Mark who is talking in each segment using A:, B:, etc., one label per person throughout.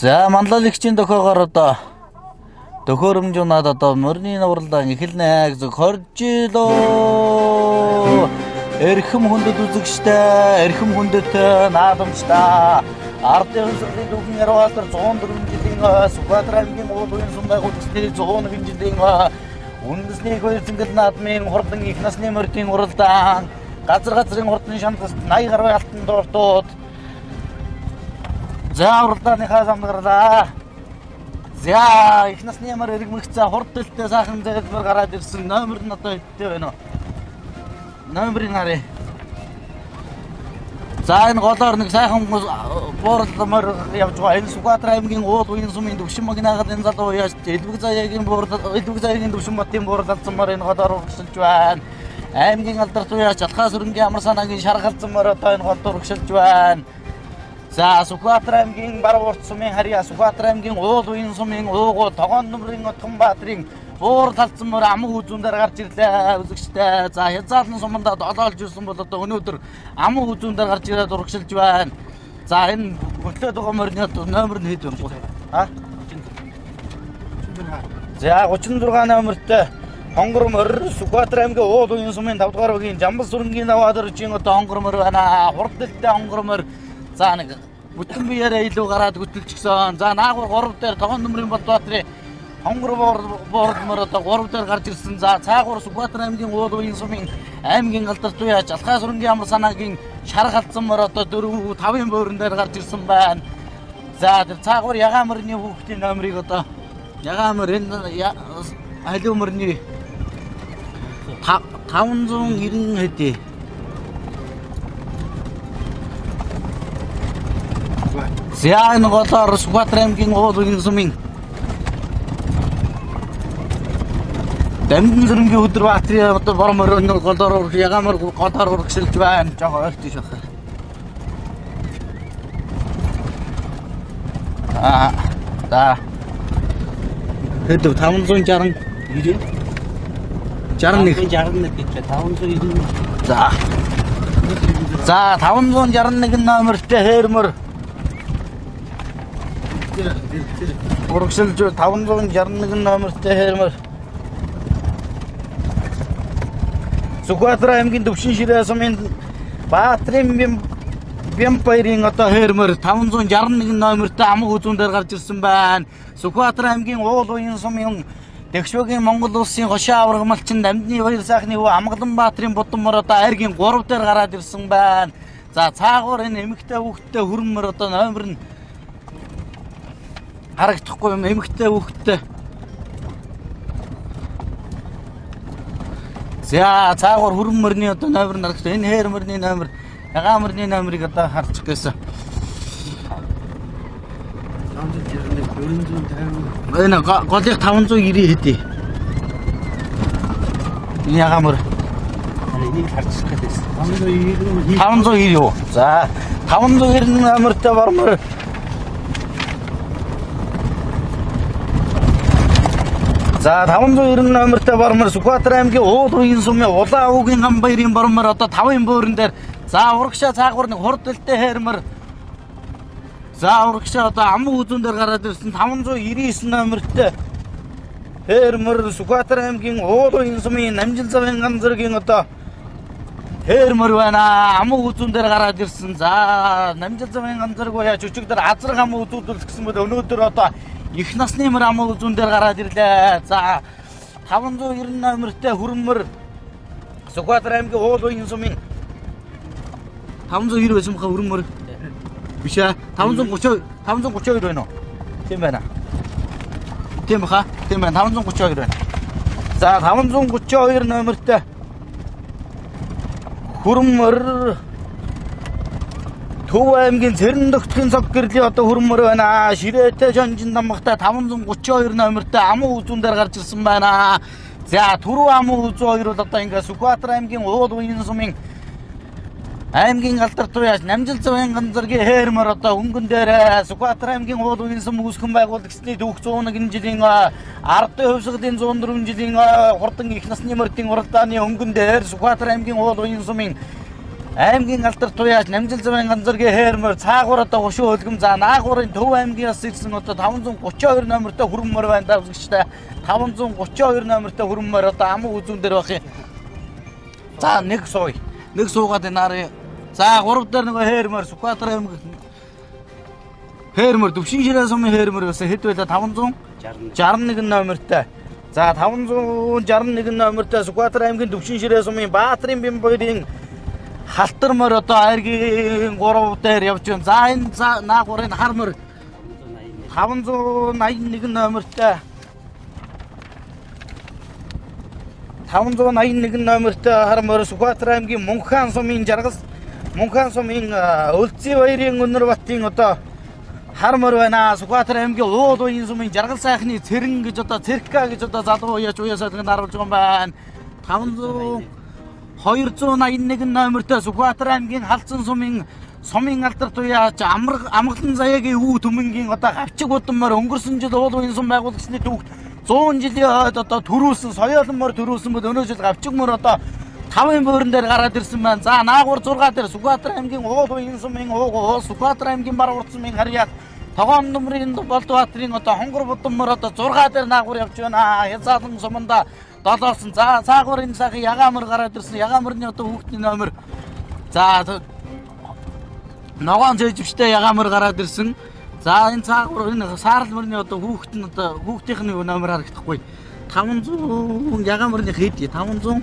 A: За манлайлагчийн дохиогоор одоо төхөөрөмж унаад одоо морины уралдаан эхэлнэ гэж хоржилоо. Эрхэм хүндэт үзэгчтэй, эрхэм хүндэт наадамчтай. Ардын хувьсгалын түүхэн Ярваалтар 104 жилийн Сүхбаатар аймгийн уул уян сум байгуулагчдын 101 жилийн үндэсний их хоёр зингэл наадмын хурдан их насны морьдын уралдаан газар газрын хурдан шаналст 80 гаруй алтан дууртууд за уралдааныхаа замд гарлаа. За их насны ямар эргэмэгцээ хурд дэлтэй сайхан зээлбэр гараад ирсэн. Номер нь одоо хэдтэй байна вэ? Номерыг харъя. За энэ голоор нэг сайхан буурал морь явж байгаа. Энэ Сүхбаатар аймгийн уул уян сумын Төвшин магнаагаад энэ залуу яаж Элбэг заяагийн буурал Элбэг заяагийн Төвшин батын буурал алдсан морь энэ голоор урагшилж байна. Аймгийн алдарт уяач Алхаа сүрэнгийн амар санаагийн шаргалзан морь одоо энэ голд урагшилж байна. За Сүхбаатар аймгийн Баруун урт сумын харьяа Сүхбаатар аймгийн уул уян сумын уугуул Тогоон нүмрийн Отгонбаатрын буур талцсан мөр аман хүзүүн дээр гарч ирлээ үзэгчтэй. За хязгаарлан сумандаа долоолж ирсэн бол одоо өнөөдөр аман хүзүүн дээр гарч ирээд урагшилж байна. За энэ хөтлөөд байгаа морины номер нь хэд вэ? А? За 36 номертой хонгор морь Сүхбаатар аймгийн уул уян сумын 5 дугаар багийн Жамбал сүрэнгийн наваадарчийн одоо хонгор морь байна. Хурд дэлтэй хонгор морь. За нэг бүтэн биеэрээ илүү гараад хөтөлчихсөн. За наагур 3 дээр Тогоон нүмрийн Болдбаатрын хонгор буурал мөр одоо 3 дээр гарч ирсэн. За цаагуур Сүхбаатар аймгийн уул уян сумын аймгийн галдарт уяач Алхаа сүрэнгийн амар санаагийн шарга алдсан мөр одоо 4 5-ын бууран дээр гарч ирсэн байна. За тэр цаагуур ягаан мөрний хүүхдийн номерыг одоо ягаан мөр энэ халиу мөрний 590 хэдий. За энэ голоор Сүхбаатар аймгийн уул уян сумын Дамдын сүрэнгийн өдөр баатрын одоо бор мөрөний голоор ягаан мөр голоор урагшилж байна. Жохоо ойлт ш байх. Аа за хэд 560
B: 90
A: 61
B: 61 гэж 590.
A: За. За 561 номертой хээрмөр урагшилж 561 номертой хээрмөр Сүхбаатар аймгийн Төвшин ширээ сумын Баатрын Бямпаирын одоо хээрмөр 561 номертой амаг үзүүн дээр гарч ирсэн байна. Сүхбаатар аймгийн уул уян сумын Дэгшвэгийн Монгол улсын хошин аврагмалчин Дамдны баяр сайхны хүү Амгалан Баатрын будам мөр одоо айргийн 3 дээр гараад ирсэн байна. За цаагуур энэ эмэгтэй хүүхэдтэй хүрэн мөр одоо номер нь харагдахгүй юм эмэгтэй хүүхэдтэй. За цаагуур хүрэн мөрний одоо номер нь харагдах. Энэ хээр мөрний номер, ягаан мөрний номерыг одоо харчих гэсэн.
B: 561 450.
A: Энэ голыг 590 хэдий. Энэ ягаан мөр
B: Энийг харчих гээд байсан. 590.
A: 590 юу? За 590 номертой бормор. За 590 номертой бормор Сүхбаатар аймгийн уул уян сумын Улаан уугийн гам баярын бормор одоо 5-ын бууран дээр за урагшаа цаагуур нэг хурд дэлтэй хээрмэр. За урагшаа одоо аман үзүүн дээр гараад ирсэн 599 номертой хээрмэр Сүхбаатар аймгийн уул уян сумын Намжил замын ганцэргийн одоо хээрмэр байна. Аман үзүүн дээр гараад ирсэн. За Намжил замын ганцэрэг буяа чөчөг дээр азраг аман үзүүлдэг гэсэн бол өнөөдөр одоо их насны мөр аман үзүүн дээр гараад ирлээ. За 590 номертой хүрэнмөр Сүхбаатар аймгийн уул уян сумын 590 байсан баха хүрэнмөр. Биш ээ 530 532 байна уу? Тийм байна. Тийм баха? Тийм байна. 532 байна. За 532 номертой хүрэнмөр Төв аймгийн Цэрэн догтхийн цог гэрлийн одоо хүрэнмөр байна. Ширээтэй шонжин дамгахтай 532 номертой аман үзүүн дээр гарч ирсэн байна. За түрүү аман үзүү хоёр бол одоо ингээ Сүхбаатар аймгийн уул уян сумын аймгийн галдар туяаш Намжил замын ганцаргийн хээрмөр одоо өнгөн дээр Сүхбаатар аймгийн уул уян сум үүсгэн байгуулагчдын түүх 101 жилийн ардын хувьсгалын 104 жилийн хурдан их насны морьдын уралдааны өнгөн дээр Сүхбаатар аймгийн уул уян сумын аймгийн алдар туяач Намжил замын ганцаргийн хээрмөр цаагуур одоо гушуу хөлгөм за наагуурын Төв аймгиас ирсэн одоо 532 номертой хүрмөр байна да үзэгчтэй. 532 номертой хүрмөр одоо аман үзүүн дээр байх юм. За нэг сууя. Нэг суугаад энэ нарын. За 3 дээр нөгөө хээрмөр Сүхбаатар аймаг хээрмөр Төвшин ширээ сумын хээрмөр байсан хэд байлаа 561 номертой. За 561 номертой Сүхбаатар аймгийн Төвшин ширээ сумын Баатрын Бямбоёрын халтар морь одоо айргийн 3 дээр явж байна. За энэ наагуурын хар морь 581 номертой 581 номертой хар морь Сүхбаатар аймгийн Мунхан сумын жаргал Мунхан сумын Өлзий баярын Өнөрбатын одоо хар морь байна. Сүхбаатар аймгийн Уул уян сумын жаргал сайхны цэрэн гэж одоо цэрка гэж одоо залуу уяач уяа сайхныг харуулж байгаа юм байна. 281 номертой Сүхбаатар аймгийн Халзан сумын алдар туяач амгалан заяагийн үү түмэнгийн одоо гавчиг удаммар өнгөрсөн жил уул уян сум байгуулагчны түүхт 100 жилийн хойд одоо төрүүлсэн соёолон мор төрүүлсэн бол өнөө жил гавчиг мор одоо 5-ын буурн дээр гараад ирсэн байна. За наагур 6 дээр Сүхбаатар аймгийн уул уян сумын ууг уул Сүхбаатар аймгийн бар урд сумын харьяат Тогоон нөмрийн Болдбаатарын одоо хонгор будаммар одоо 6 дээр наагур явж байна. Хязаалан суманда долоосон. За цаагуур энэ сайхан ягаамар гараад ирсэн. Ягаамрын одоо хүүхдийн номер. За ногоон цэжвчтэй ягаамар гараад ирсэн. За энэ цаагуур энэ саарл мөрний одоо хүүхд нь одоо хүүхдийнх нь номер харагдахгүй. 500 ягаамрын хэд 500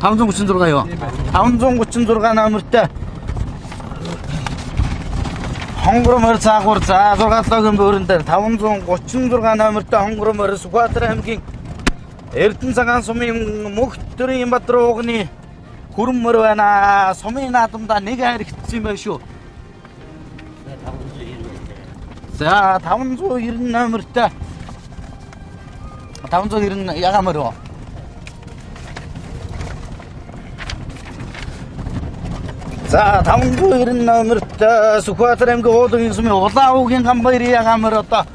A: 536 юу? 536 номертой хонгор морь цаагуур за 6 логийн буурн дээр 536 номертой хонгор морь Сүхбаатар аймгийн Эрдэнэ цагаан сумын мөнх төрийн Бадруу уугны хүрэн морь байна. Сумын наадамдаа нэг хайрагдсан юм байна шүү. За 590 номертой 590 ягаан морь уу? За 590 номерт Сүхбаатар аймгийн Уулын сумын Улаан уугийн Гамбайрын ягаан морь одоо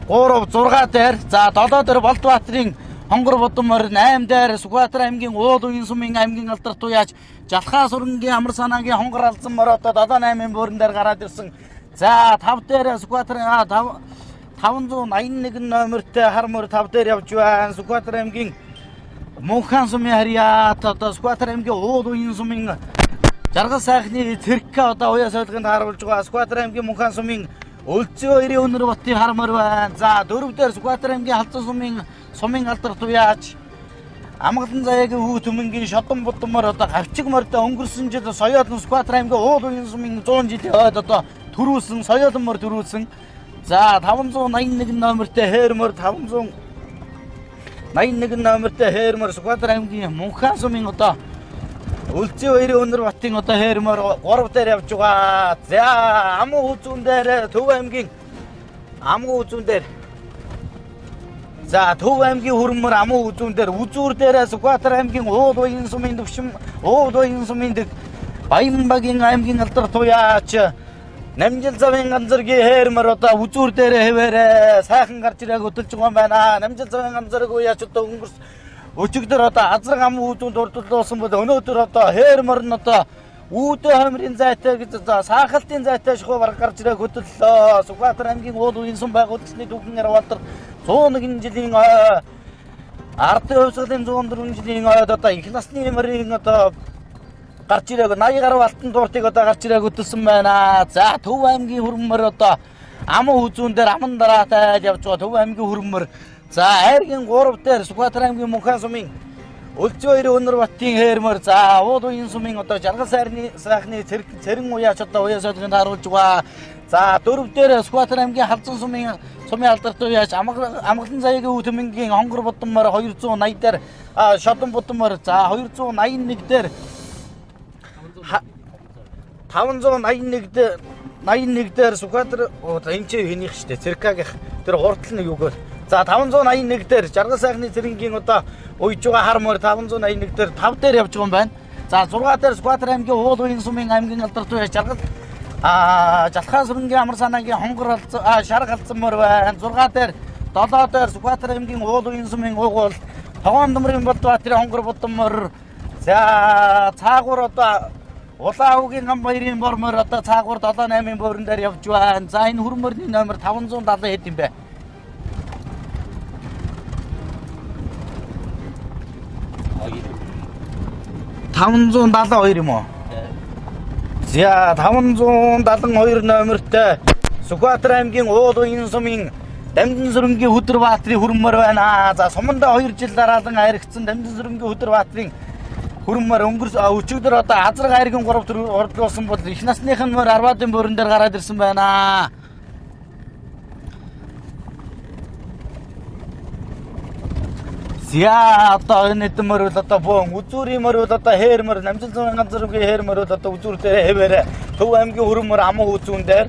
A: 3 6 дээр за 7 дээр Болдбаатарын хонгор будам морь 8 дээр Сүхбаатар аймгийн Уулын сумын аймгийн алдар туяач Жалхаа сүрэнгийн амар санаагийн хонгор алзан морь одоо 7 8-ын буурн дээр гараад ирсэн. За 5 дээр Сүхбаатар 581 номерт хар морь 5 дээр явж байна. Сүхбаатар аймгийн Мунхан сумын харьяат одоо Сүхбаатар аймгийн Уулын сумын Жаргал сайхны цэркэ одоо уяа сойлгонд харуулж байгаа. Сүхбаатар аймгийн Мунхан сумын Өлзий хоёрын Өнөр батын хар морь байна. За 4 дээр Сүхбаатар аймгийн Халзан сумын алдар туяач Амгалан заяагийн хүү түмэнгийн шодон будам морь одоо гавчиг морьтой өнгөрсөн жил соёолон Сүхбаатар аймгийн Уул уян сумын 100 жилийн хойд одоо төрүүлсэн соёолон морь төрүүлсэн. За 581 номертой хээр морь 581 номертой хээр морь Сүхбаатар аймгийн Мунхан сумын одоо Өлзий хоёрын Өнөр батын одоо хээрмөр 3 дээр явж байгаа. За аман үзүүн дээр Төв аймгийн аман үзүүн дээр за Төв аймгийн хүрмөр аман үзүүн дээр үзүүр дээр Сүхбаатар аймгийн Уул уян сумын төвшин Уул уян сумын дэг Баянбагийн аймгийн алдар туяач Намжил замын ганцаргийн хээрмөр одоо үзүүр дээр хэвээрээ сайхан гарч ирээг хөдөлж байгаа юм байна. Намжил замын ганцарг уяач одоо өнгөрс өчигдөр одоо азраг ам үүдүүнд урдуулсан бол өнөөдөр одоо хээр морь нь одоо үүдэн хоймрын зайтай гэж одоо саахалтын зайтай шахуу бараг гарч ирээг хөдөллөө. Сүхбаатар аймгийн уул уян сум байгуулагчны түүхэн Яваалтар 101 жилийн ардын хувьсгалын 104 жилийн ойд одоо их насны морийн одоо гарч ирээг 80 гаруй алтан дууртыг одоо гарч ирээг хөдөлсөн байна. За Төв аймгийн хүрмөр одоо аман хүзүүн дээр аман дараатай явж байгаа Төв аймгийн хүрмөр. За айргийн 3 дээр Сүхбаатар аймгийн Мунхан сумын Өлзий хоёрын Өнөр батын хээрмөр за уул уян сумын одоо жаргал сайхны цэрэн уяач одоо уяа соёлыг харуулж байгаа. За 4 дээр Сүхбаатар аймгийн Халзан сумын алдарт уяач Амгалан заяагийн үе түмэнгийн хонгор будаммар 280 дээр шодон будаммар за 281 дээр 581 дээр 81 дээр Сүхбаатар энэ чи хэнийх штэ Цэркагийнх тэр хурдл нэг юугаар за 581 дээр жаргал сайхны цэрэнгийн одоо уйж байгаа хар морь 581 дээр 5 дээр явж байгаа юм байна. За 6 дээр Сүхбаатар аймгийн Уул уян сумын аймгийн алдар туяа жаргал Жалхаа сүрэнгийн амар санаагийн хонгор шарга алзан морь байна. 6 дээр 7 дээр Сүхбаатар аймгийн Уул уян сумын уугуул Тогоон төмрийн Болдбаатарын хонгор будам морь. За цаагуур одоо Улаан өвгийн Гамбаярын бор морь одоо цаагуур 7 8-ын буурин дээр явж байна. За энэ хүрэн морины номер 570 хэд юм бэ? 572 юм уу? За 572 номертой Сүхбаатар аймгийн Уул уян сумын Дамдин сүрэнгийн Хүдэр баатрын хүрэн морь байна. За сумандаа 2 жил дараалан аригдсан Дамдин сүрэнгийн Хүдэр баатрын хүрэн морь өчигдөр одоо азраг айргийн 3 хурдлуулсан бол их насных нь морь Арвадын буурин дээр гараад ирсэн байна. За одоо энэ хэдэн морь бол одоо бөөн үзүүрийн морь бол одоо хээр морь Намжил зүүн ганц зүргийн хээр морь бол одоо үзүүр дээр хэвээрээ Төв аймгийн хүрэн морь аман үзүүн дээр.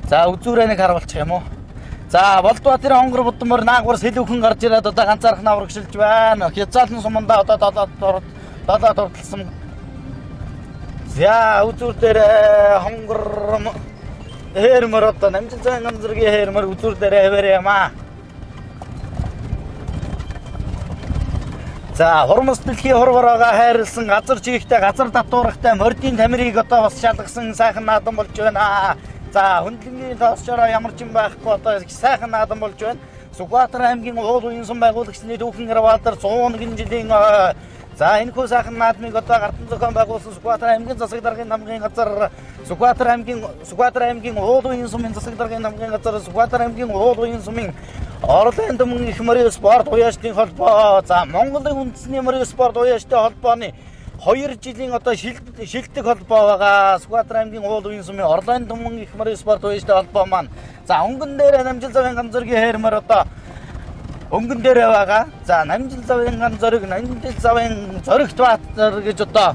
A: За үзүүрээ нэг харуулчих юм уу? За Болдбаатарын хонгор будам морь наагур сэлүүхэн гарч ирээд одоо ганцаархнаа урагшилж байна. Хязаалан сумандаа одоо долоо дурдалсан. За үзүүр дээр хонгор хээр морь одоо Намжил зүүн ганц зүргийн хээр морь үзүүр дээр хэвээрээ юм аа. За хурмас дэлхийн хурвараагаа хайрлсан газар чигтэй газар татвархтай мордын тамирыг одоо бас шалгасан сайхан наадам болж байна. За хөндлөнгийн тоосчороо ямар ч юм байхгүй одоо сайхан наадам болж байна. Сүхбаатар аймгийн уул уян сум байгуулагчны Түүхэн Гэрбаатар 101 жилийн за энэхүү сайхан наадмыг одоо гардан зохион байгуулсан Сүхбаатар аймгийн засаг даргын намгийн газар Сүхбаатар аймгийн уул уян сумын засаг даргын намгийн газар Сүхбаатар аймгийн уул уян сумын Орлын төмөн их морин спорт уяачдын холбоо. За Монголын үндэсний морин спорт уяачдын холбооны 2 жилийн одоо шилдэг холбоо байгаа. Сүхбаатар аймгийн уул уян сумын Орлын төмөн их морин спорт уяачдын холбоо маань. За өнгөн дээр Намжил завын ганц зөргийн хээр морь одоо өнгөн дээр байгаа. За Намжил завын ганц зөрөг Намжил завын Зоригт Баатар гэж одоо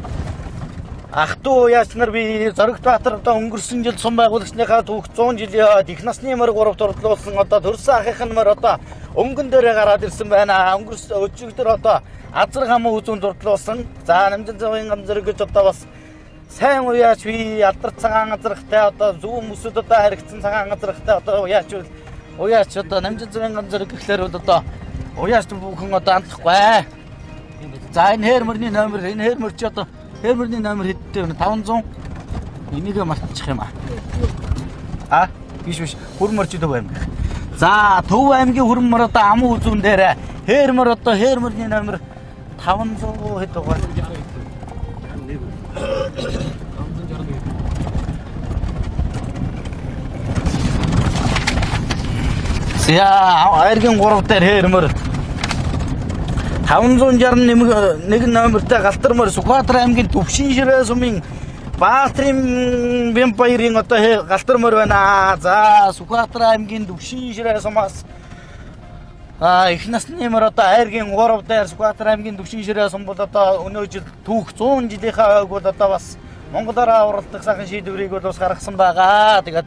A: ах トゥ уяач нар би Зоригт Баатар одоо өнгөрсөн жил сум байгуулагчныхаа түүх 100 жилийн их насны морь 3 дурдлуулсан одоо төрсөн ахынх нь морь одоо өнгөн дээрээ гараад ирсэн байна. Өнгөрсөн өчигдөр одоо азар хамуу үзүүн дурдлуулсан. За Намжил завын ганц зөрөг гэж одоо бас сайн уяач би алдар цагаан азрахтай одоо зүүн мөсөд одоо харигдсан цагаан азрахтай одоо уяач одоо Намжил завын ганц зөрөг гэхлээр бол одоо уяач бүхэн одоо амтлахгүй. За энэ хээр мөрний номер энэ хээр мөр чи одоо хээр мөрний номер хэдтэй вэ? 500. Энийгээ мартчих юм аа. А биш хүрэн мөр чи Төв аймаг. За Төв аймгийн хүрэн мөр одоо аман үзүүн дээр хээр мөр одоо хээр мөрний номер 500 хэд байгаа. 61. За айргийн 3 дээр хээр мөр 561 номертой галтар морь Сүхбаатар аймгийн Төвшин ширээ сумын Баатрын Бямбаярын одоо галтар морь байна. За Сүхбаатар аймгийн Төвшин ширээ сумаас их насны морь одоо айргийн 3 дээр Сүхбаатар аймгийн Төвшин ширээ сум бол одоо өнөө жил түүх 100 жилийнхаа ойг бол одоо бас Монголоор авралдах сайхан шийдвэрийг бол бас гаргасан байгаа. Тэгээд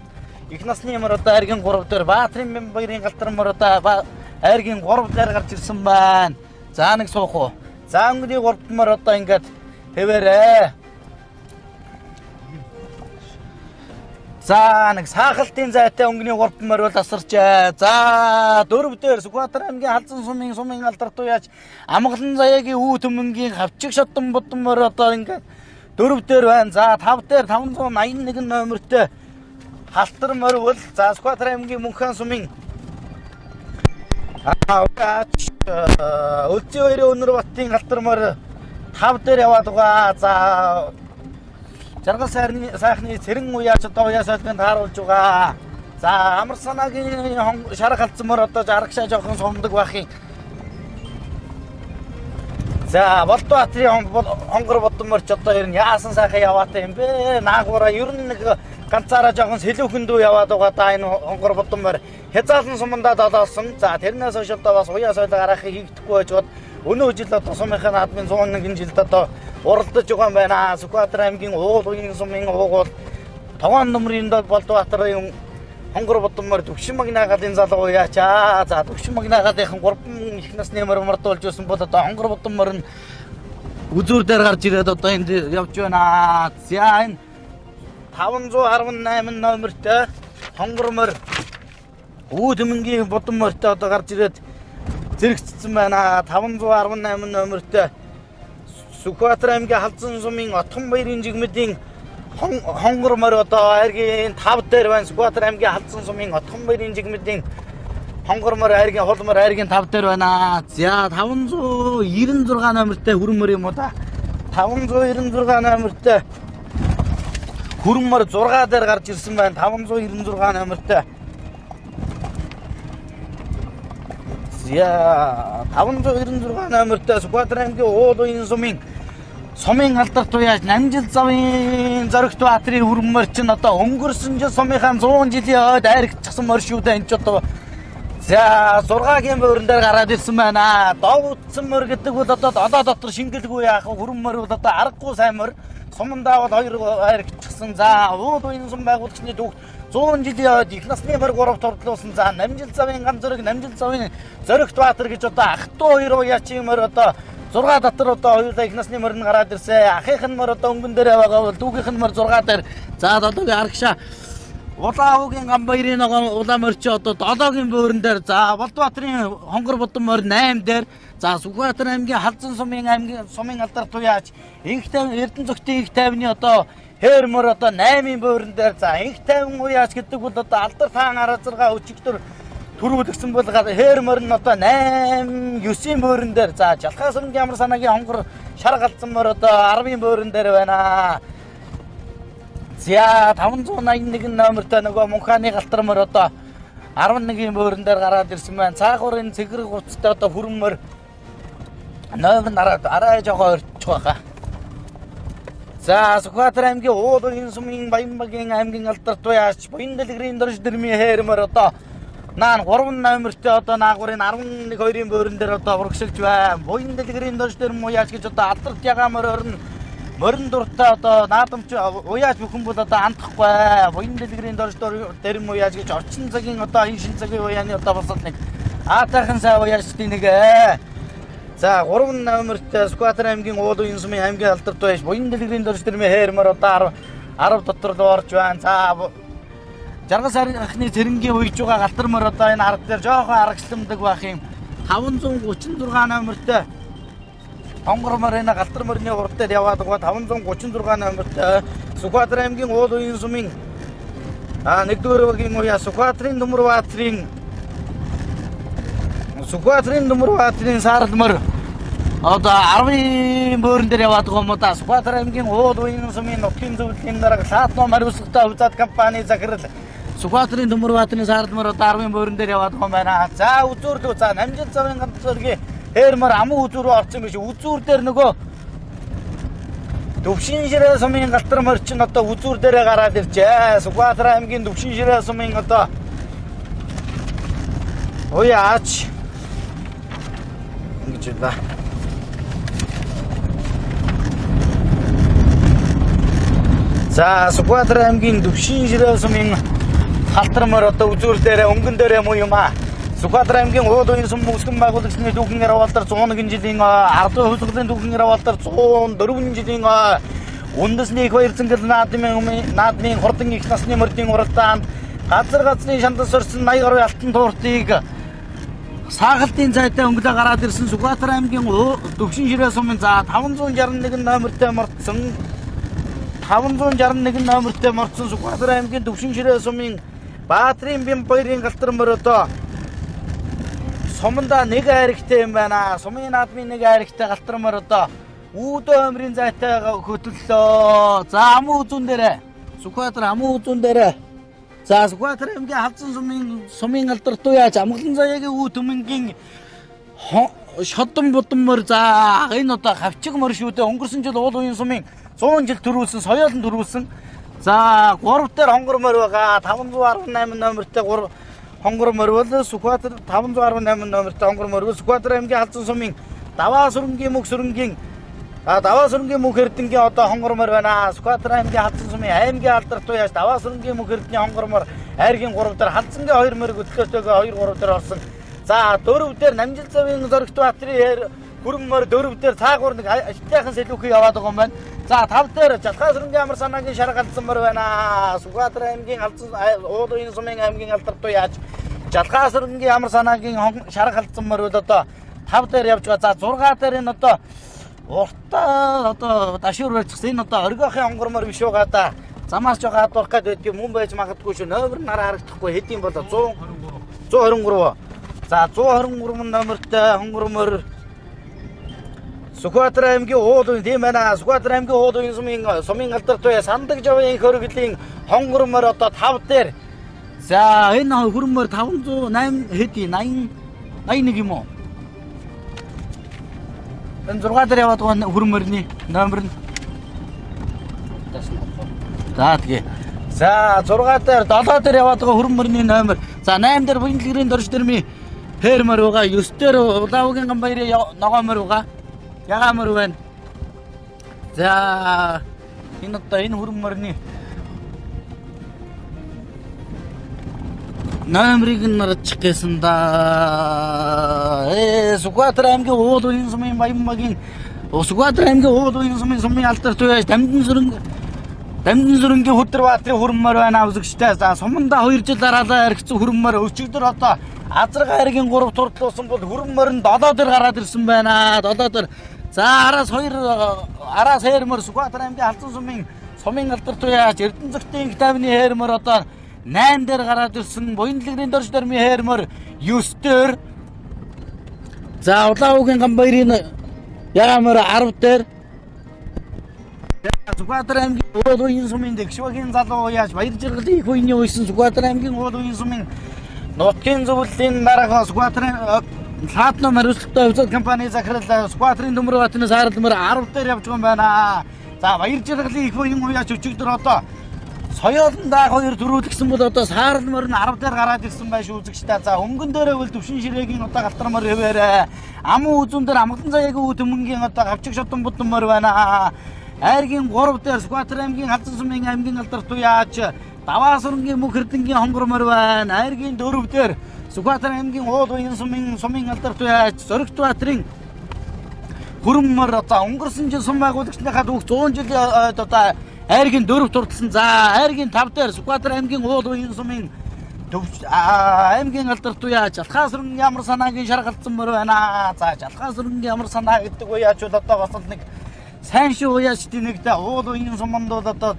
A: их насны морь одоо айргийн 3 дээр Баатрын Бямбаярын галтар морь одоо айргийн 3 дээр гарч ирсэн байна. За нэг суух уу. За өнгөний 3 морь одоо ингээд хэвээрээ. За нэг саахалтын зайтай өнгөний 3 морь бол асарчээ. За 4 дээр Сүхбаатар аймгийн Халзан сумын алдарт уяач Амгалан заяагийн үү төмөнгийн хавчиг шатан будам морь одоо ингээд 4 дээр байна. За 5 дээр 581 номертой халтар морь бол за Сүхбаатар аймгийн Мөнхөн сумын уяач Өлзий хоёрын Өнөр батын галтар морь 5 дээр яваад байгаа. За жаргал сайхны цэрэн уяач одоо уяа сойлгонд тааруулж байгаа. За амар санаагийн шарах алдсан морь одоо жаргашаа жоохон сумдаг байх юм. За Болдбаатрын хонгор будам морь ч одоо ер нь яасан сайхан яваатай юм бэ? Наагураа ер нь нэг ганцаараа жоохон сэлүүхэн дүү яваад байгаа да энэ хонгор будам морь хязаалан сумандаа долоосон. За тэрнээс хойш одоо бас уяа сойлго гарахыг хийгдэхгүй байж бод өнөө жил одоо сумынхаа наадмын 101 жилд одоо уралдаж байгаа юм байна. Сүхбаатар аймгийн уул уян сумын уугуул Тогоон нөмрийн Болдбаатарын хонгор будам морь Төвшин магнагалын залуу уяачаа. За Төвшин магнагалынхан 3 их насны морь мордуулж байсан бол одоо хонгор будам морь нь үзүүр дээр гарч ирээд одоо энд явж байна. За энэ 518 номертой хонгор морь Үүд төмөнгийн будам морьтой одоо гарч ирээд зэрэгцсэн байна. 518 номертой Сүхбаатар аймгийн Халзан сумын Отгонбаярын жигмэдийн хонгор морь одоо айргийн 5 дээр байна. Сүхбаатар аймгийн Халзан сумын Отгонбаярын жигмэдийн хонгор морь айргийн хул морь айргийн 5 дээр байна. За 596 номертой хүрэн морь юм уу да? 596 номертой хүрэн морь 6 дээр гарч ирсэн байна. 596 номертой. За 596 номертой Сүхбаатар аймгийн уул уян сумын алдарт туяаж Намжил завын Зоригт баатрын хүрэн морь чинь одоо өнгөрсөн жил сумынхаа 100 жилийн хойд айрагдчихсан морь шүү дээ. Энд ч одоо за 6-гийн буурн дээр гараад ирсэн байна. Довдсон морь гэдэг бол одоо долоо дотор шингэлгүй яах вэ? Хүрэн морь бол одоо аргагүй сайн морь. Сумандаа бол хоёр айрагдчихсан. За уул уян сум байгуулагчны түүх 100 жилийн хойд их насны морь 3 турдлуулсан. За Намжил завын гам зориг, Намжил завын Зоригт баатар гэж одоо ах トゥ хоёр уяачийн морь одоо 6 дотор одоо хоёулаа их насны морь нь гараад ирсэн. Ахынх нь морь одоо өнгөн дээр байгаа бол дүүгийнх нь морь 6 дээр. За долоогийн арагшаа Улаан уугийн Гамбаярын ногоон улаан морь чи одоо долоогийн буурн дээр. За Болдбаатарын хонгор будам морь 8 дээр. За Сүхбаатар аймгийн Халзан сумын аймгийн сумын алдар туяач инх тайван Эрдэнэ зүгтийн инх тайвны одоо хээр морь одоо 8-ын буурн дээр. За инх тайван уяач гэдэг бол одоо алдар таан 16 өчигдөр төрүүлгсэн бол хээр морь нь одоо 8 9-ийн буурн дээр. За Жалхаа сүмгийн амар санаагийн хонгор шар галзсан морь одоо 10-ын буурн дээр байна. За 581 номертой нөгөө мунхааны галтар морь одоо 11-ийн буурн дээр гараад ирсэн байна. Цаагуурын цэгрэг хувцастай одоо хүрэн морь номер нь арай жоохон ойртчих байхаа. За Сүхбаатар аймгийн уул уян сумын Баянбагийн аймгийн алдарт туяач Буян дэлгэрийн дорж дэрмийн хээр морь одоо наан 3 номертой одоо наагуурын 11 2-ын буурн дээр одоо урагшилж байна. Буян дэлгэрийн дорж дэрм уяач гэж одоо алдарт ягаан морьор нь морин дуртай одоо наадамч уяаж бүхэн бол одоо андахгүй. Буян дэлгэрийн дорж дэрм уяаж гэж орчин цагийн одоо энэ шин цагийн уяаны одоо босол нэг аатайхан сайн уяачдын нэг. За 3 номертой Сүхбаатар аймгийн уул уян сумын аймгийн алдарт туяач Буян дэлгэрийн дорж дэрмийн хээр морь одоо 10 дотор л орж байна. За Жаргал сархны цэрэнгийн уйж байгаа галтар морь одоо энэ арга дээр жоохон арагчламдаг байх юм. 536 номертой хонгор морь энэ галтар морины урд дээр яваад байгаа. 536 номертой Сүхбаатар аймгийн уул уян сумын 1-р багийн уяа Сүхбаатарын Төмөр баатрын саарл морь одоо 10-ын буурн дээр яваад байгаа юм уу да. Сүхбаатар аймгийн уул уян сумын нутгийн зөвлөлийн дарга Лаатно мариусгатай хувьцаат компани захирал Сүхбаатарын Төмөр баатрын саарл морь одоо 10-ын буурн дээр яваад байгаа юм байна. За үзүүрлүү. За Намжил завын ганц зоригийн хээр морь аман үзүүр рүү орсон юм биш. Үзүүр дээр нөгөө Төвшин ширээ сумын галтар морь чинь одоо үзүүр дээрээ гараад иржээ. Сүхбаатар аймгийн Төвшин ширээ сумын одоо уяач ингэж байна. За Сүхбаатар аймгийн Төвшин ширээ сумын галтар морь одоо үзүүр дээрээ өнгөн дээрээ муу юм аа. Сүхбаатар аймгийн уул уян сум үсгэн байгуулагчны түүхэн яваалдар 101 жилийн ардын хувьсгалын түүхэн яваалдар 104 жилийн үндэсний их баяр зэнгэл наадмын хурдан их насны морьдын уралдаанд газар газрын шандас сорсон 80 гаруй алтан тууртыг саагалтын зайтай өнгөлөө гараад ирсэн Сүхбаатар аймгийн Төвшин ширээ сумын за 561 номертой мордсон 561 номертой мордсон Сүхбаатар аймгийн Төвшин ширээ сумын Баатрын Бямбаярын галтар морь одоо сумандаа нэг айрагтай юм байна. Сумын наадмын нэг айрагтай галтар морь одоо үүдөө өмрийн зайтай хөтөллөө. За аман үзүүн дээрээ Сүхбаатар аман үзүүн дээрээ. За Сүхбаатар аймгийн Халзан сумын алдарт туяач Амгалан заяагийн үү төмөнгийн шодон будам морь. За энэ одоо хавчиг морь шүү дээ. Өнгөрсөн жил уул уян сумын 100 жил төрүүлсэн, соёолон төрүүлсэн. За 3 дээр хонгор морь байгаа. 518 номертой 3 хонгор морь бол Сүхбаатар 518 номертой хонгор морь бол Сүхбаатар аймгийн Халзан сумын Даваа сүрэнгийн мөх сүрэнгийн Даваа сүрэнгийн мөх эрдэнгийн одоо хонгор морь байна. Сүхбаатар аймгийн Халзан сумын аймгийн алдарт туяач Даваа сүрэнгийн мөх эрдний хонгор морь айргийн 3 дээр Халзангийн 2 морь хөдлөөтэйгээ 2 3 дээр орсон. За 4 дээр Намжил завын Зоригт баатрын хүрэн морь 4 дээр цаагуур нэг ажилтайхан сэлүүхэн яваад байгаа юм байна. За 5 дээр Жалхаа сүрэнгийн амар санаагийн шар галзсан морь байна. Сүхбаатар аймгийн Халзан уул уян сумын аймгийн алдарт туяач Жалгаа сүрэнгийн ямар санаагийн шарга халдсан морь бол одоо 5 дээр явж байгаа. За 6 дээр энэ одоо уртаа одоо дашуур барьчихсан. Энэ одоо оргиохын онгормор биш байгаа да. Замаас жоо гадуурх гээд байдгийг мөн байж магадгүй шүү. Номер нь хараа харагдахгүй хэдийн бол 123. За 123 номертой хонгормор Сүхбаатар аймгийн уул уян тийм байна. Сүхбаатар аймгийн уул уян сумын алдартай сандаг жавын хөргөлийн хонгормор одоо 5 дээр. За энэ хөрмөр 508 хэдий 80 81 юм уу? Энэ 6 дээр яваад байгаа хөрмөрний номер нь. За тэгээ. За 6 дээр 7 дээр яваад байгаа хөрмөрний номер. За 8 дээр буян дэлгэрийн дорж дэрмийн фермер байгаа. 9 дээр Улаавгийн Гамбаярын ногоомор байгаа. Ягаамар байна. За энэ одоо энэ хөрмөрний номерыг нь нарчих гэсэн да. Сүхбаатар аймгийн уул уян сумын Баянбагийн Сүхбаатар аймгийн уул уян сумын алдарт байж Дамдын сүрэнгийн Хүдэр баатрын хөрмөр байна үзэгчтэй. За суманда 2 жил дараалал архицсан хөрмөр өчигдөр одоо Азарга хайргийн 3 турдлуулсан бол хөрмөр нь 7 дээр гараад ирсэн байна. 7 дээр. За араас 2 араас хээрмөр Сүхбаатар аймгийн Халзан сумын алдарт байж Эрдэнэцэгтийн китабны хээрмөр одоо 8 дээр гараад ирсэн. Буян дэлгэрийн дорж дэрмийн хээрмөр 9 дээр. За Улаан Гамбаярын ягаамөр 10 дээр. Сүхбаатар аймгийн уул уян сумын Дэгшвагийн залуу яаж баяр жаргалын их үений үйсэн Сүхбаатар аймгийн уул уян сумын нутгийн зөвлөлийн дарга Сүхбаатар Лаатно хариуцлагатай хувьцаат компани захирал Сүхбаатарын Төмөр баатны саарал мөр 10 дээр явж байгаа юм байна. За баяр жаргалын их үеийн уяач өчигдөр одоо соёолон даах хоёр төрүүлгсэн бол одоо саарал мөр нь 10 дээр гараад ирсэн байх шүү үзэгчтэй. За өнгөн дээрээ бол төвшин ширээгийн одоо галтар мөр хэвээрээ аман үзүүн дээр амгалан заяагийн үе төмөнгийн одоо хавчиг шотон будан мөр байна. Айргийн 3 дээр Сүхбаатар аймгийн Халзан сумын аймгийн алдарт уяач Даваа сүрэнгийн мөнх эрдэнгийн хонгор мөр байна. Айргийн 4 дээр Сүхбаатар аймгийн уул уян сумын алдарт уяач Зоригт баатрын хөрмөр одоо өнгөрсөн жил сум байгуулагчныхаа түүх 100 жилийн одоо айргийн 4 турталсан. За айргийн 5 дээр Сүхбаатар аймгийн уул уян сумын аймгийн алдарт уяач Жалхаа сүрэнгийн ямар санаагийн шаргалцсан мөр байна. За Жалхаа сүрэнгийн ямар санаа гэдэг уяач бол одоо бас л нэг сайн шүү уяач тэнэгдэ уул уян суманд бол одоо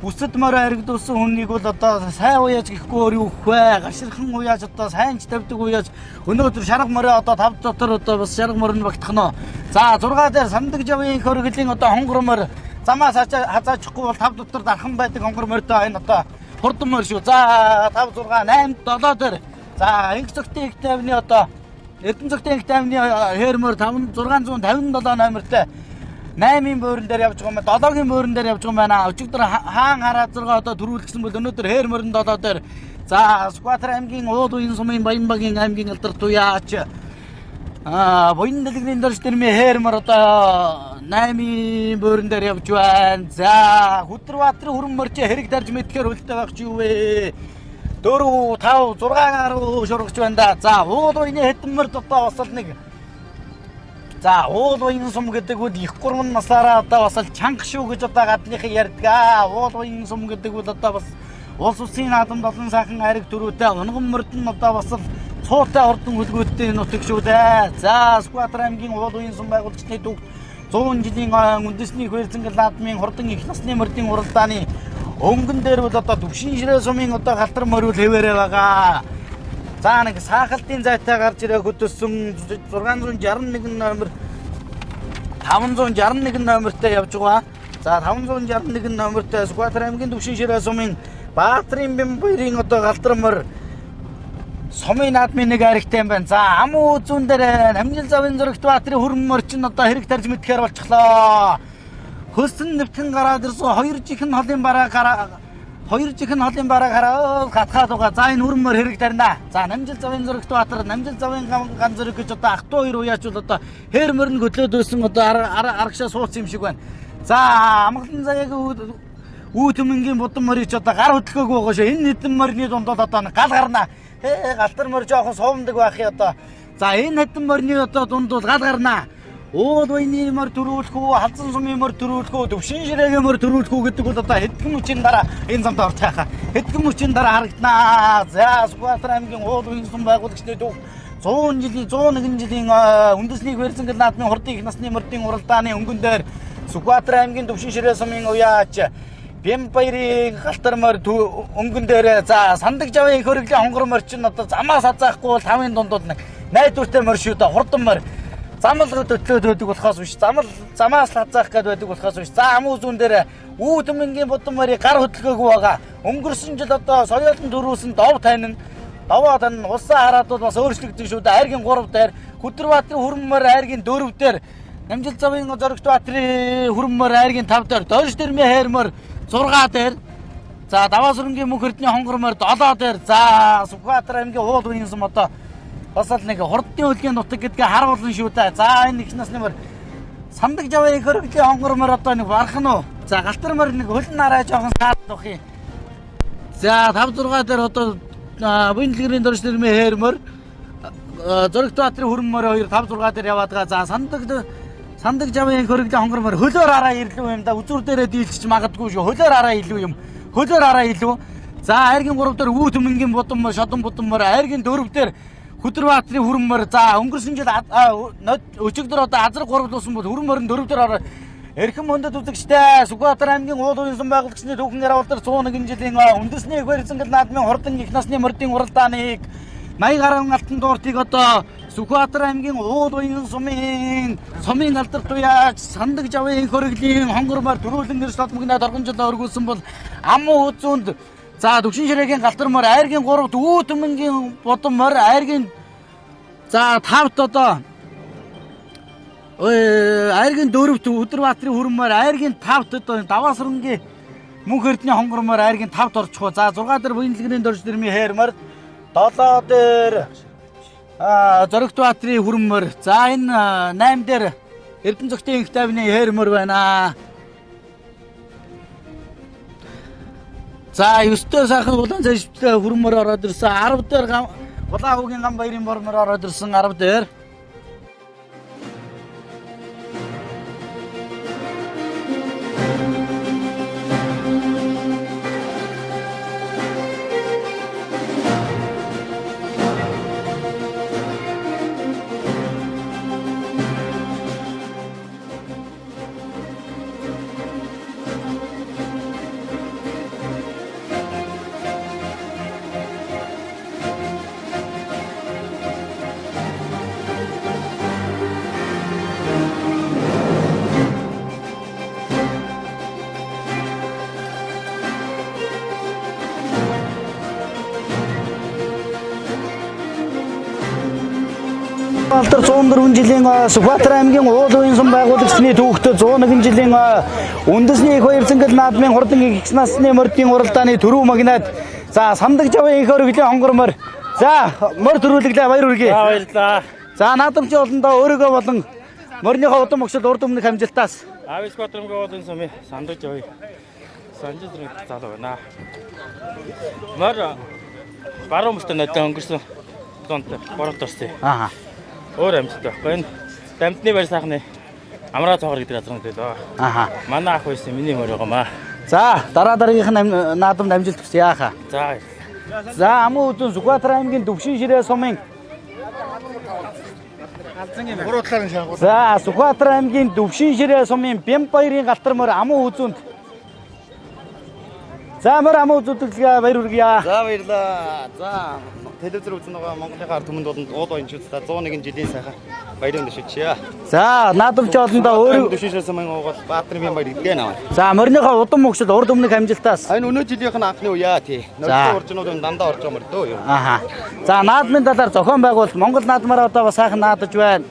A: бүсэд морь харагдуулсан хүнийг бол одоо сайн уяач гэхгүй өөр юу вэ? Гаширхан уяач одоо сайн ч тавьдаг уяач өнөөдөр шарга морио одоо 5 дотор одоо бас шарга морь нь багтах нь. За 6 дээр сандаг жавын хөргөлийн одоо хонгор морь замаас хазаачихгүй бол 5 дотор дархан байдаг хонгор морьтой энэ одоо хурдан морь шүү. За 5 6 8 7 дээр за инх цогтын их тайвны одоо Эрдэнэ цогтын их тайвны хээр морь 657 номертой 8-ын буурн дээр явж байгаа юм байна. 7-гийн буурн дээр явж байгаа юм байна. Өчигдөр хаан хараа зурга одоо төрүүлсэн бол өнөөдөр хээр морин 7 дээр. За Сүхбаатар аймгийн уул уян сумын Баянбагийн аймгийн алдарт уяач буян дэлгэрийн дорж дэрмийн хээр мор одоо 8-ын буурн дээр явж байна. За Хүдэр баатрын хүрэн морьчээ хэрэг дарж мэдхээр хөлтэй байх чи юу вэ? 4 5 6 гаруй шургаж байна да. За уул уяны хэдэн морь одоо бас л нэг. За уул уян сум гэдэг бол их гурван насаараа одоо бас л чанга шүү гэж одоо гадныхыг ярьдаг. Уул уян сум гэдэг бол одоо бас улс улсын наадамд олон сайхан айраг төрүүтэй унган мордон одоо бас л цуутай хурдан хөлгөөдтэй нутаг шүү дээ. За Сүхбаатар аймгийн уул уян сум байгуулагчны түүх 100 жилийн үндэсний хөрзөнгөл наадмын хурдан их насны мордын уралдааны өнгөн дээр бол одоо төвшин ширээ сумын одоо галтар морь хэвээрээ байгаа. За нэг саахалтын зайтай гарч ирээ хөдөлсөн 661 номер 561 номертэй явж байгаа. За 561 номертэй Сүхбаатар аймгийн төвшин ширээ сумын Баатрын Бямбаярын одоо галтар морь сумын наадмын нэг айрагтай юм байна. За амуу үзүүн дээр Намжил завын зурагт Баатрын хүрэн морь чинь одоо хэрэг тарж мэдхээр болчихлоо. Хөлсөн нэвтэн гараад ирсэн хоёр жихэн холын бараа гараа хоёр жихэн холын бараа гараа гатгаад байгаа. За энэ хүрэн морь хэрэг тарина. За Намжил завын зурагт Баатар, Намжил завын ган зураг гэж одоо ах トゥ хоёр уяач бол одоо хээр морь нь хөдлөөд байсан одоо арагшаа сууцсан юм шиг байна. За амгалан заяагийн үү төмөнгийн будан морийг ч одоо гар хөдлөхөөгүй байгаа шүү. Энэ хэдэн морины дунд бол одоо гал гарна. Галтар морь жоохон суумдаг байх юм одоо. За энэ хэдэн морины одоо дунд бол гал гарна. Уул уяны морь төрүүлэх үү, Халзан сумын морь төрүүлэх үү, Төвшин ширээгийн морь төрүүлэх үү гэдэг бол одоо хэдхэн мөчийн дараа энэ замд орж байхаа. Хэдхэн мөчийн дараа харагданаа. За, Сүхбаатар аймгийн уул уян сум байгуулагчны түүх 100 жилийн 101 жилийн үндэсний Хверзэнгэл наадмын хурдын их насны мордын уралдааны өнгөн дээр Сүхбаатар аймгийн Төвшин ширээ сумын уяач Бямбаярын галтар морь өнгөн дээр за сандаг жавын их хөрөглийн хонгор морь чинь одоо замаас хазаахгүй бол тавын дунд бол нэг найдвартай морь шүү дээ, хурдан морь. Замал хөтлөөд байдаг болохоос биш, замал замаас хазаах гээд байдаг болохоос биш. За, амуу зүүн дээр Үүдмэнгийн будан морийг гар хөдөлгөөгүй байгаа. Өнгөрсөн жил одоо соёолон төрүүлсэн дов танин даваа тань улсаа хараад бол бас өөрчлөгдсөн шүү дээ. Айргийн 3 дээр Хүдэрбаатарын хүрэн морь айргийн 4 дээр Намжил завын Зоригт Баатрын хүрэн морь айргийн 5 дээр Дорж дэрмийн хайр морь 6 дээр за Даваасүрэнгийн мөнх эрдний хонгор морь 7 дээр за Сүхбаатар аймгийн уул уян сум одоо бас л нэг хурдны хөлгийн нутаг гэдгээ харуулсан шүү дээ. За, энэ их насны морь сандаг жавын их хөрөглийн хонгор морь одоо нэг барах нь уу? За, галтар морь нэг хөлн нараа жоохон саад авах юм. За, 5 6 дээр одоо буян дэлгэрийн Дорж дэрмийн хайр морь Зоригт Баатрын хүрэн морь 2 5 6 дээр яваад байгаа. За, сандаг жавын их хөрөглийн хонгор морь хөлөөр хараа ирлүү юм да. Үзүүр дээрээ дийлчих магадгүй шүү. Хөлөөр хараа илүү юм. Хөлөөр хараа илүү. За, айргийн 3 дээр Үүд Түмэнгийн будан морь, Шодон будан морь, айргийн 4 дээр Хүдэрбаатрын хүрэн морь. За, өнгөрсөн жил өчигдөр одоо азраг 3 луусан бол хүрэн морь 4 дээр ороо. Эрхэм мөндөд үзэгчтэй Сүхбаатар аймгийн уул уян сум байгуулагчны түүхэн гэр авалдар 101 жилийн үндэсний их барьцангал наадмын хурдан их насны мордын уралдааныг 80 гаруй алтан дууртыг одоо Сүхбаатар аймгийн уул уян сумын алдар туяач сандаг жавын их хөрөглийн хонгор морь төрүүлэн гэрс толмогнод оргонжлоо өргүүлсэн бол амуу үзүүнд за Төвшин ширээгийн галтар морь айргийн 3-т Үүд Түмэнгийн будан морь айргийн за 5-т одоо айргийн 4-т Хүдэрбаатрын хүрэн морь айргийн 5-т одоо Даваасүрэнгийн мөнх эрдний хонгор морь айргийн 5-т орчих. За, 6 дээр буян дэлгэрийн Дорж дэрмийн хайр морь 7 дээр Зоригт Баатрын хүрэн морь. За, энэ 8 дээр Эрдэнэ зөгтийн инх тайвны хайр морь байна. За, 9-р сайхан улаан цайштай хүрэн морь ороод ирсэн. 10 дээр улаан хүүгийн гам баярын бор морь ороод ирсэн 10 дээр. Алдар 104 жилийн Сүхбаатар аймгийн уул уян сум байгуулагчны түүхт 101 жилийн үндэсний их баярцангал наадмын хурдан их насны мордын уралдааны төрөв магнат за сандаг жавын их хөрөглийн хонгор морь за морь төрүүлэглээ, баяр хүргэе.
B: За, баярлалаа.
A: За, наадамчийн олондоо өөрийгөө болон морьныхоо удам өгшөл урд өмнөх амжилтаас.
B: Ави Сүхбаатар аймгийн уул уян сумын сандаг жавын санжил зэрэг залуу байна. Морь баруун мөртөө нодон өнгөрсөн зонт 3 дорсон.
A: Аа.
B: Өөр амжилт байхгүй. Энэ дамтны барь сайхны амраа цоогор гэдэг газар гэдэг.
A: Аа.
B: Манай ах байсан миний морь байгаа маа.
A: За, дараа дараагийнх нь наадамд амжилт хүсье яахаа.
B: За.
A: За, амуу үзэн Сүхбаатар аймгийн Төвшин ширээ сумын За, Сүхбаатар аймгийн Төвшин ширээ сумын Бямбаярын галтар морь амуу үзүнд. За, морь амуу үзүүдэглэгээ баяр хүргье.
C: За, баярлалаа. За, телевизээр үзэн байгаа Монголын ард түмэнд болон уул уянчуудаа 101 жилийн сайхан баярын дөшөчье.
A: За, наадамч олондоо өөрөө
C: Төвшин ширээ сумын уугуул Баатрын Бямбаяр гэдгээ наваа.
A: За, морьныхоо удам өгшөл урд өмнөх амжилтаас.
C: Энэ өнөө жилийнх нь анхны үеа тий.
A: За.
C: Нөлөө уржнууд дандаа орж байгаа мөрдөө юу.
A: Аха. За, наадмын талаар зохион байгуулалт Монгол наадмаараа одоо бас сайхан наадаж байна.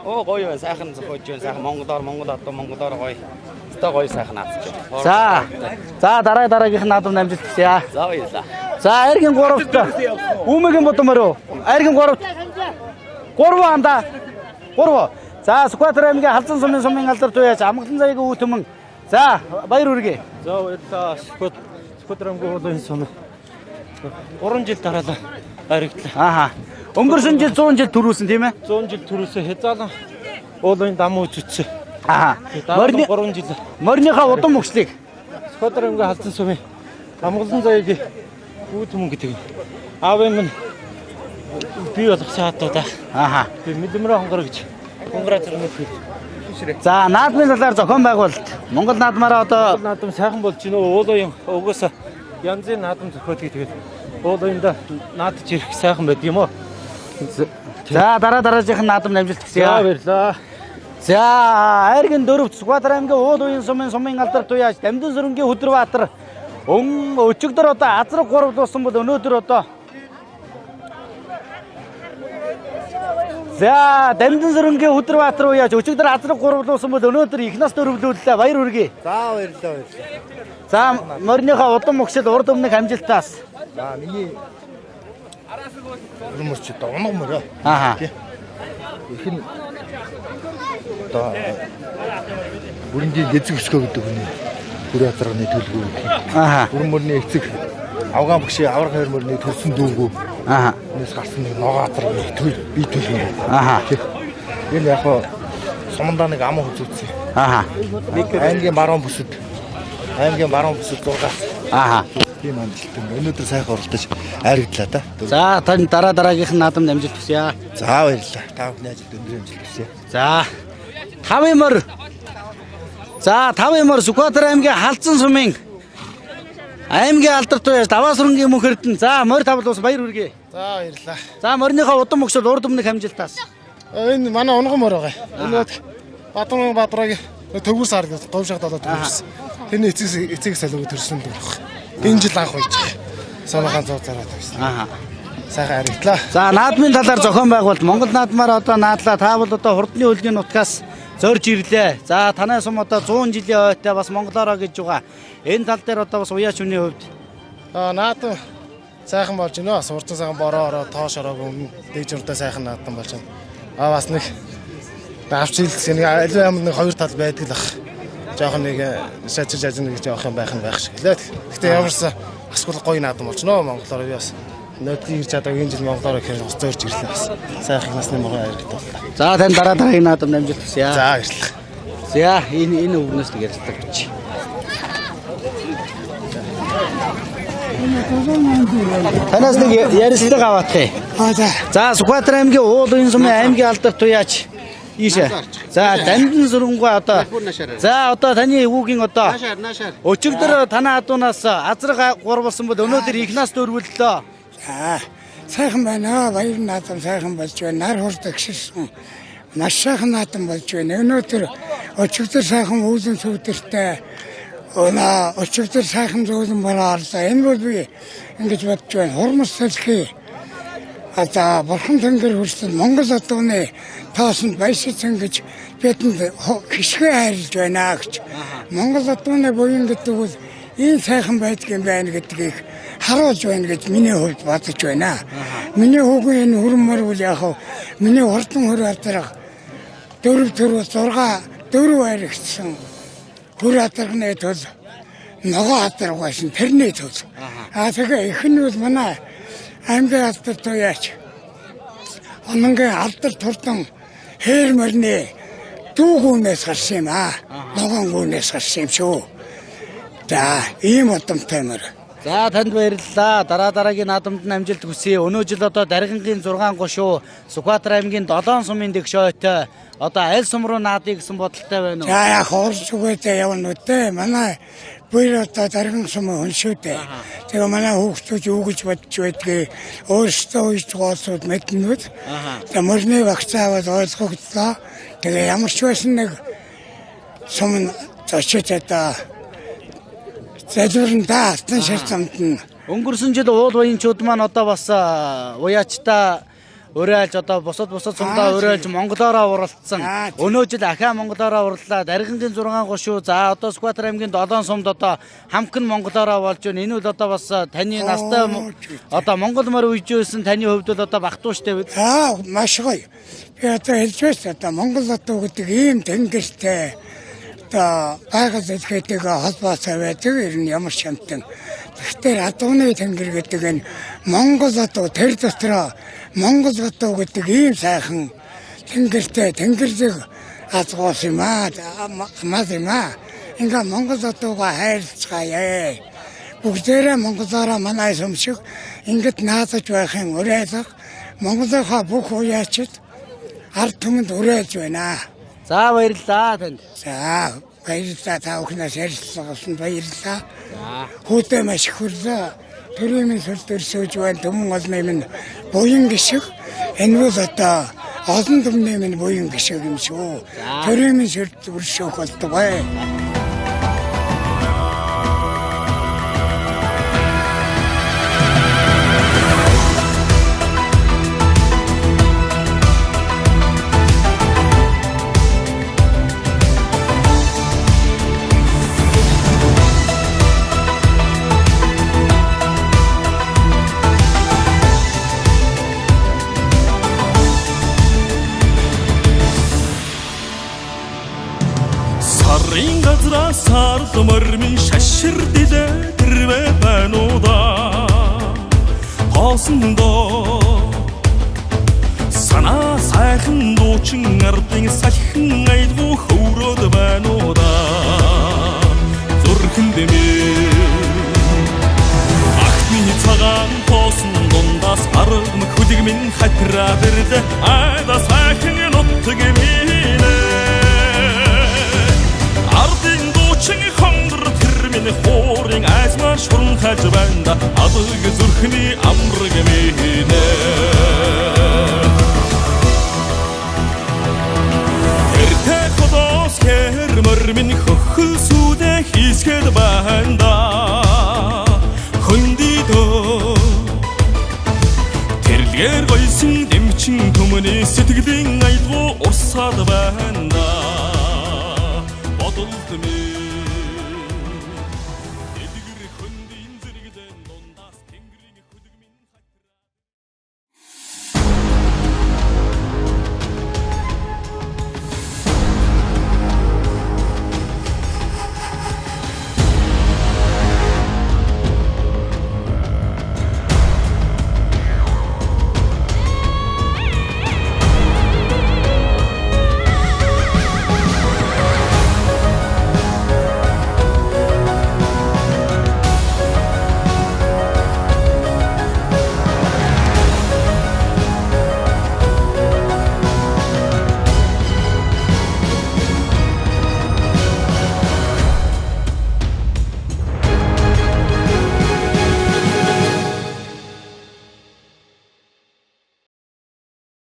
C: Оо, гоё байна. Сайхан зохиож байна. Сайхан Монголоор Монгол одоо Монголоор гоё. Өстой гоё сайхан наадж байна.
A: За. За, дараа дараагийнх нь наадамд амжилт хүсье.
C: За, баярлалаа.
A: За, айргийн 3-т Үүмэгийн будан морь. Айргийн 3-т 3 андаа. 3. За, Сүхбаатар аймгийн Халзан сумын алдар туяач Амгалан заягийн үе түмэн. За, баяр хүргэе.
B: За, баярлалаа. Сүхбаатар аймгийн уул уян сум 3 жил дараалал баригдлаа.
A: Аха. Өнгөрсөн жил 100 жил төрүүлсэн тийм ээ?
B: 100 жил төрүүлсэн хязаалан Уулын дам үзсэн.
A: Аа.
B: Морины 3 жил.
A: Морийнхаа удам мөчлийг
B: Сүхбаатар аймгийн Халзан сумын Амгалан заяагийн Үүд түмэн гэдэг. Аавын минь бий болгосон хатуудаа.
A: Аа.
B: Би Мэлмөрөө хонгор гэж. Хонгороо зэрэг хэл.
A: За, наадмын талаар зохион байгуулалт. Монгол наадмаараа одоо
B: наадам сайхан болж байна. Уулын угсаа янзын наадам зохиодгийг тэгээд уулында наадж ирэх сайхан байдаг юм уу?
A: За, дараа дараагийнх нь наадам амжилт хүсье.
B: За, баярлалаа.
A: За, айргийн 4 Сүхбаатар аймгийн уул уян сумын алдар туяаж Дамдын сүрэнгийн Хөдөрбаатар өчигдөр одоо азраг гуравлуулсан бол өнөөдөр одоо За, Дамдын сүрэнгийн Хөдөрбаатар уяаж өчигдөр азраг гуравлуулсан бол өнөөдөр их нас дөрвлүүллээ. Баяр хүргэе.
C: За, баярлалаа, баярлалаа.
A: За, морийнхаа удам мөгшил урд өмнөх амжилтаас.
C: За, миний өрмөрч одоо унаг мөрөө.
A: Аа.
C: Их нь одоо бүрэнгийн эцэг өсгөө гэдэг хүний бүр язарганы төлгөө.
A: Аа.
C: Бүрэн мөрний эцэг Афган багшийн аврах хоёр мөрний төрсөн дүүгүү.
A: Аа.
C: Энэс гарсан нэг ногоо азарганы төл би төлгөө.
A: Аа.
C: Энэ яг хоо сумандаа нэг ам үзүүлсэн.
A: Аа.
C: Аймгийн баруун бүсэд 6.
A: Аа.
C: Тийм амжилт. Өнөөдөр сайхан уралдаж айрагдлаа да.
A: За, тань дараа дараагийнх нь наадамд амжилт хүсье.
C: За, баярлалаа. Та бүхний ажилд өндөр амжилт хүсье.
A: За, 5 мөр. За, 5 мөр Сүхбаатар аймгийн Халзан сумын аймгийн алдар туяаж Даваа сүрэнгийн мөнх эрдэнэ. За, морь тавлуус баяр хүргэе.
D: За, баярлалаа.
A: За, морийнхоо удам мөгшөл урд өмнөх амжилтаас.
D: Энэ манай унган морь байгаа. Энэ Бадран Бадрагийн төвгөр сар гэж говьшиг долоо төвгөрс. Тэрний эцэг салиуг төрсөн дөрөх. Энэ жил анх уйж байгаа. Самахан зов зараад тавьсан.
A: Аа.
D: Сайхан харагдлаа.
A: За, наадмын талаар зохион байгуулалт Монгол наадмаар одоо наадлаа. Та бол одоо хурдны хөлгийн нутгаас зорж ирлээ. За, танай сум одоо 100 жилийн ойтой бас монголоороо гэж байгаа. Энэ тал дээр одоо бас уяач хүний хувьд
D: Аа, наадам сайхан болж байна. Бас урдан сайхан бороо ороо тоош ороог өмнө дээж урдаа сайхан наадам болж байна. Аа, бас нэг авч илсэн нэг аливаа юм нэг хоёр тал байдаг л ах. Жохон нэг шажиж ажин нэг жоох юм байх нь байх шиг лээ. Гэхдээ ямарсан асгуул гоё наадам болж нөө монголоор би бас нөтгийн ирж чадаагүй энэ жил монголоор ихээр бас зорж ирлээ бас. Сайхан насны морой аяргад боллоо.
A: За, тань дараа дараагийн наадамд амжилт хүсье.
D: За, баярлалаа.
A: За, энэ өвгнөөс нэг ярилцлага өгч. Танаас нэг ярилцлага аваах юм.
E: Аа, за.
A: За, Сүхбаатар аймгийн уул уян сумын аймгийн алдар туяач ийшээ. За, Дамдын сүрэнгөө одоо. За, одоо таны өвөгийн одоо өчигдөр танай адуунаас азраг гурвалсан бол өнөөдөр их нас дөрвөллөө.
E: За, сайхан байна. Баяр наадам сайхан болж байна. Нар хурд агширсан. Маш сайхан наадам болж байна. Өнөөдөр өчигдөр сайхан үүлэн сүудэртэй өнөө өчигдөр сайхан зөөлөн бороо орлоо. Энэ бол би ингэж бодож байна. Хурмас салхи одоо бурхан тэнгэр хүрсэн Монгол одууны тоосонд баясгалсан гэж бидэнд хишгэ хайрлаж байна гэж. Монгол одууны буян гэдэг бол ийм сайхан байдаг юм байна гэдгийг харуулж байна гэж миний хувьд бодож байна. Миний хүүгийн энэ хүрэн мөр бол яг хав миний хурдан хөр адрах 4 4 6 4 баригдсан хөр адарганы төл ногоо адарга байсан тэрний төл. Аа, тэгээ их нь бол манай аймгийн алдар туяач Ононгийн алдар турдан хээр мөрний дүүгүүнээс гарсан юм аа. Ногоон гүнээс гарсан юм шүү. За, ийм удамтай мөр.
A: За, танд баярлалаа. Дараа дараагийн наадамд нь амжилт хүсье. Өнөө жил одоо Даргангийн 6 гошуу Сүхбаатар аймгийн 7 сумын дэгшөөтэй одоо аль сум руу наадъя гэсэн бодолтой байна уу?
E: За, яг хурж үгээдээ явна үү. Манай буйр одоо Дарган сум хүн шүү дээ. Тэгээ манай хүүхдүүд юу гэж бодож байдгийг өөрсдөө уйж гоолсууд мэднүүд. Тэгээ мөрний вакцин аваад ойлгогдлоо. Тэгээ ямар ч байсан нэг сум нь зочиж одоо залбирна да, алтан шар замд нь.
A: Өнгөрсөн жил уул уянчууд маань одоо бас уяачтай уриалж одоо бусад сумдаа уриалж монголоороо уралдсан. Өнөө жил ахиа монголоороо урлаа. Даргангийн 6 гошуу. За, одоо Сүхбаатар аймгийн 7 сумд одоо хамк нь монголоороо болж байна. Энэ үл одоо бас таны настай одоо монгол мөр үеж байсан таны хувьд бол одоо багтуу штэ бид.
E: Аа, маш гоё. Би одоо хэлж байсан одоо Монгол одуу гэдэг ийм тэнгэртэй одоо байгаль дэлхийтэйгээ холбоотой байдаг. Ер нь ямар ч амтан. Гэхдээ адууны тэнгэр гэдэг энэ Монгол одуу тэр дотроо Монгол одуу гэдэг ийм сайхан тэнгэртэй тэнгэрдэг Газгуус юм аа, мал юм аа. Ингээ Монгол одууга хайрлцгаая. Бүгдээрээ монголоороо манай сүм шиг ингэж наадаж байхын уриалга Монголынхаа бүх уяачид ард түмэнд уриалж байна.
A: За баярлалаа танд.
E: За баярлалаа, та бүхнээс ярилцлага баярлалаа. Хүүдээ маш их хүрлээ. Төрийн минь сүл дөрсөөж байна. Түмэн олны минь буян гişиг. Энэ бол одоо олон түмний минь буян гişиг юм шүү. Төрийн минь сүл өршөөх болтугай.
F: Сарын газраас сарл мормын шашир дилээ тэрвэ байна уу да. Тоосондоо санаа сайхан дуучин ардын салхин аялгау хөврөөд байна уу да. Зүрхэн дэмий агт миний цагаан тоосон дундаас арга мөх хүлэг минь хатраад ирлээ. Айда сайхан нутаг минь ардын дуучин хонгор тэр минь хуурын айсмаар шуранхаж байна да. Алаг зүрхний амраг минь тэртээ холоос хэр мөр минь хөхөл сүдэ хийсгээд байна да. Хөндидөө тэрлэгээр гойсон дэмчин түмний сэтгэлийн аялгау урсаад байна да. Бодолд минь